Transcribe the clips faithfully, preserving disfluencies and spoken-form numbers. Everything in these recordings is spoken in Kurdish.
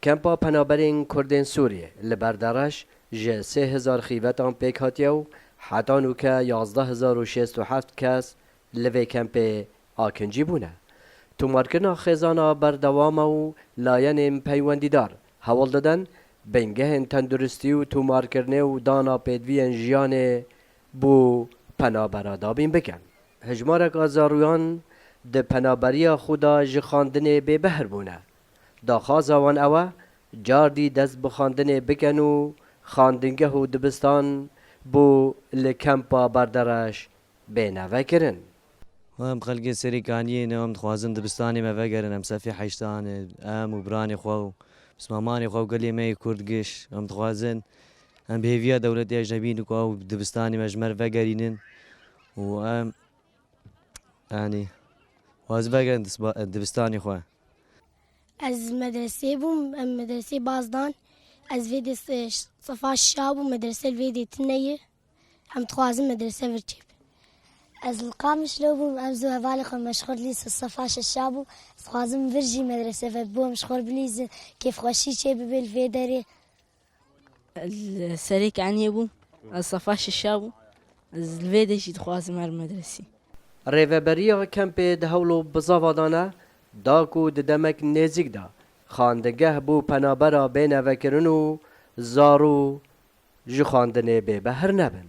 Kempa penaberên Kurdên Sûriyê li Berdereş ji sê hezar xîvetan pêk hatiye û heta nûke yazdeh hezar û şêst û heft kes li vê kempê akincî bûne. Tomarkirina xêzana berdewam e û layenên peywendîdar hewl didin bingehên tenduristî û tomarkirinê û dana pêdiviyên jiyanê bo penabera dabîn bikin. Hejmareka zarûyan di penaberiya xwe de ji xwendinê bêbehr bûne. Daxwaza wan ew e, cardî dest bi xwendinê bikin û xwendingeh û dibistan bo li kempa Berdereş bêne vekirin. Em xelkê Serê Kaniyê ne, em dixwazin dibistanê me vegerin, em sefê heştan e, em û biranê xwe û pismamanê xwe û gelê me yê Kurd giş, em dixwazin, em bi hêviya dewletê ecnebî ne ku ew dibistanê me ji me re vegerînin û em, yanî, xwazin vegerin disba-, dibistanê xwe. Ez medresê bûm, em medresê baz dan. Ez vê dê se-, sefa şa bûm, medrese li vê dê tune ye. Em dixwazin medrese vir çêbe. Ez li Qamişlo bûm, em zû hevalê xwe meşxur lîs sefa şeşa bû. Ez dixwazim vir jî medrese ve bûm, ji xwe bilîzin, kêfxweşî çê bibe li vê derê. Li Serê Kaniyê bûm, ez sefa şeşa bûm. Ez li vê de jî dixwazim her medresî. Rêveberiya kempê di hewlo bizava de ne, da ku di demek nêzîk de xwendingeh bo penabera bêne vekirin û zarû ji xwendinê bêbehr nebin.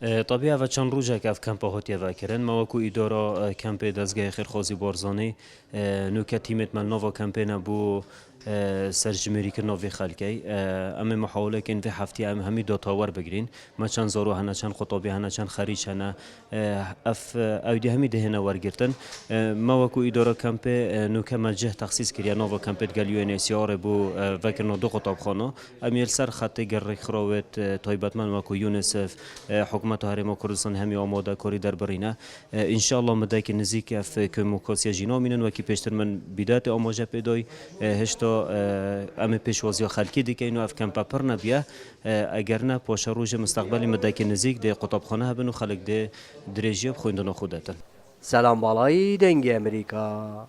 E, tabii ev çend rojek ev kempa hatiye vekirin. Me wekû îdara, e, kempê Dezgehê Xêrxwazî Barzanî, e, nûke tîmêt me li nava kempê ne bo, e, serjimêrîkirina vê xelkê. E, em ê muhawelekên vê heftiyê em hemî data werbigirîn. Me çend zaro hene, çend qutabî hene, çend xerîc hene. E, ev, e, ew dî hemî dihêne wergirtin. E, me wekû îdara kempê, e, nûke me cih texsîs kiriye nava kempê digel U N H C R ê bo, e, vekirina du qutabxana. Em yê li ser xetê gel rêkxirawêt, e, taybetmend wekû UNICEF, e, Hikûmeta Herêma Kurdistan hemî amadekarî derbirîne. E, înşallah midekî nizîk ev komokasiya jî namînin. Wekî pêştir min bîdetê amaje pê dayî, e, hişta, e, em ê pêşwaziya xelkî dikeyn û ev kempe pir nebiye. E, eger ne, paşerojê mistaqbelî midekî nizîk dê qutabxane hebin û xelk dê dirêjiyê bi xwendina xwe detin. Selam Balayî, Dengê Emerîka,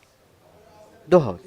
Duhok.